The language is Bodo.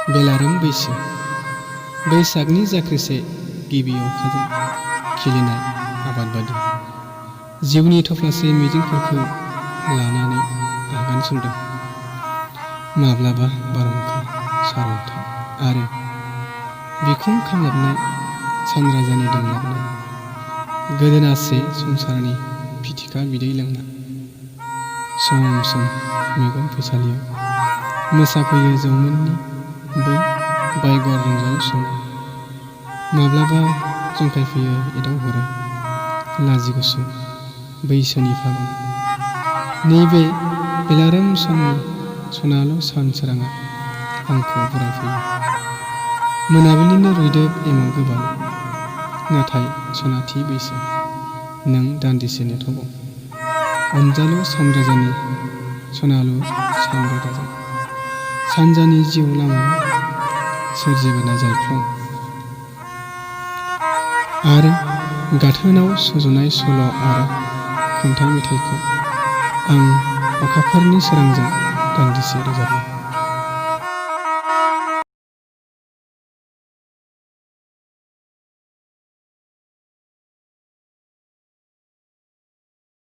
बेलारोम बैसो बैसागनि जाख्रिसे गिबि अखाजों खिलिनाय आबाद बादि जिउनि थफ्लासे मिजिंफोरखौ लानानै आगान सुरदों। माब्लाबा बारहुंखा, सारअन्थाइ आरो बिखुं खामलाबनाय सानराजानि दोनलाबनाय गोदोनासे संसारनि फिथिखा बिदै लोंना सम सम मेगन फैसालियाव मोसाफैयो जौमोननि बै बायगर रंजालु समा। माब्लाबा जंखायफैयो एदावहरो लाजिगुसु बैसोनि फागुन। नैबे बेलारोम समनि सनालु सान सोराङा आंखौ बरायफैयो। मोनाबिलिनो रुइदोब एमाव गोबाल, नाथाय सनाथि बैसो नों दान्दिसे नेथ'बाव। अनजालु सानराजानि सनालु सान रोदाजों सानजानि जिउ लामायाव सोरजिबोनाय जायख्लं आरो गाथोनाव सुजुनाय सल' आरो खन्थाइ मेथाइखौ आं अखाफोरनि सोरांजों दान्दिसे रोजाबो।